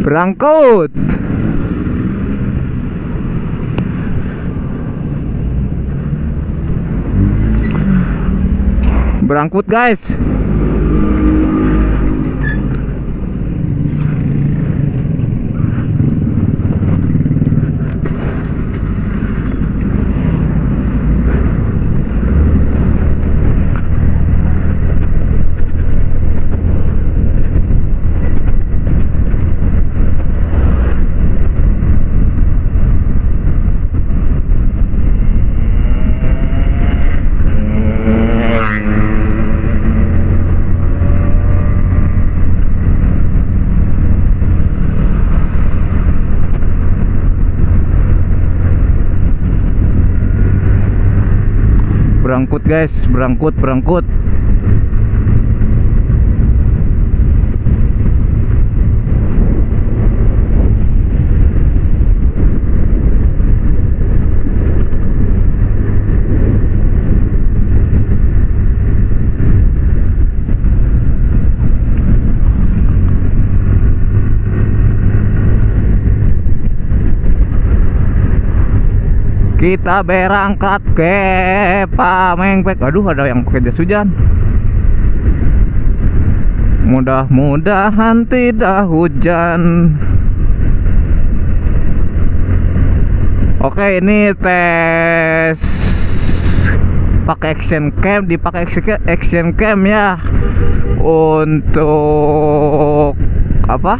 Berangkut. Berangkut guys. Berangkut guys, berangkut, berangkut. Kita berangkat ke Pamengpek. Aduh, ada yang pakai jas hujan. Mudah-mudahan tidak hujan. Oke, ini tes pakai action cam, dipakai action cam ya untuk apa?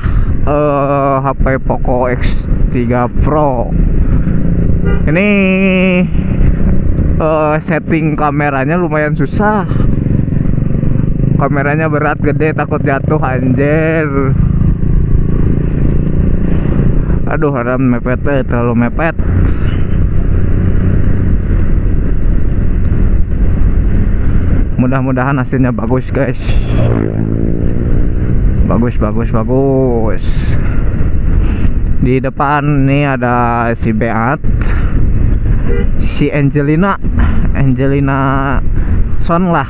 HP Poco X3 Pro. Ini setting kameranya lumayan susah. Kameranya berat, gede, takut jatuh anjir. Aduh, haram mepet, terlalu mepet. Mudah-mudahan hasilnya bagus guys. Bagus, bagus, bagus. Di depan nih ada si Beat, si Angelina, Angelina Son lah.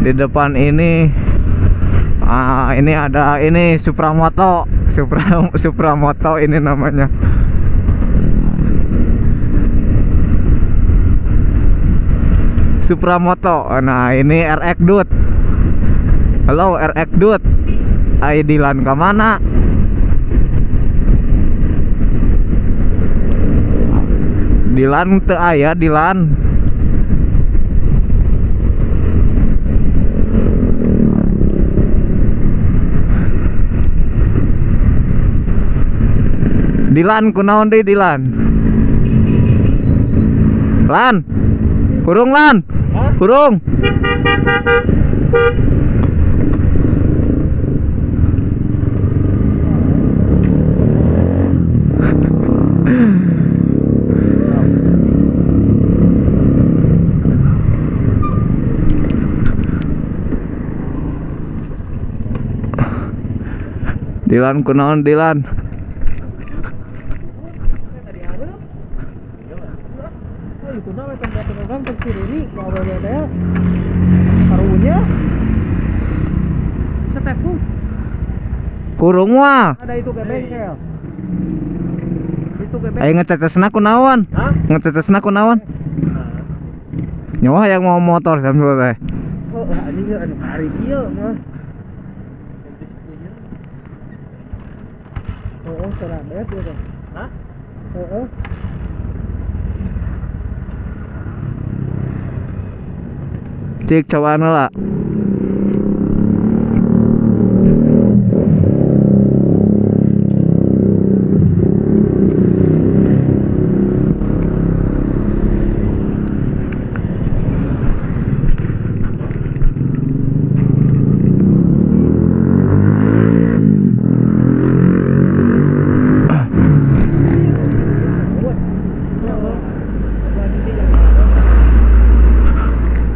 Di depan ini, ini ada ini Supramoto, Supramoto ini namanya. Supramoto. Nah, ini RX Dut. Halo RX Dut. Ai Dilan kemana? Dilan teu aya Dilan. Dilan kunaon deui Dilan? Lan. Kurung Lan. Kurung. Dilan kunaon Dilan? Kurung wah. Ada itu ke bengkel. Itu ke bengkel. Ayo ngecetesna kunaon? Ngecetesna kunaon? Nyawa yang mau motor sambil teh. Oh, anjing anu hari kieu mah. Oh, serabet ya teh. Hah? Heeh. Cik cobaan lah.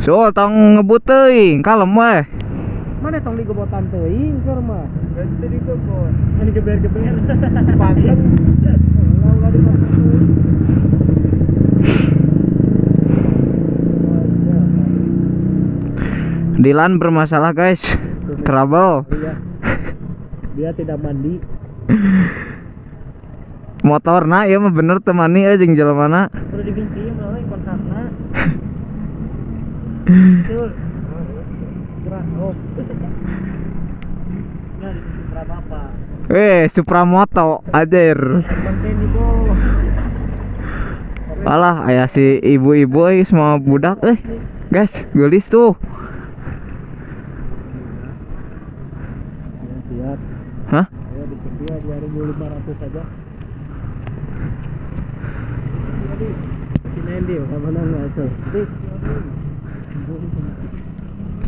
So, tong ngebut teuing, kalem weh. Mana tong digebotan teuing keur mah. Teu digebot. Ini geber-geber. Panteng. Ulah dipanteng. Dilan bermasalah, guys. Trouble. Iya. Dia tidak mandi. Motorna ieu mah bener teu mandi euy jeung jelemana. Udah diganti melalui kontakna. Betul. Gerah, oh. Nah, di Supra Bapak. Supramoto ajer. Alah, aya si ibu-ibu euy semua budak euy. Guys, geulis tuh. Ya, siap. Hah? Ayo di 2500 aja.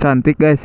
Cantik guys.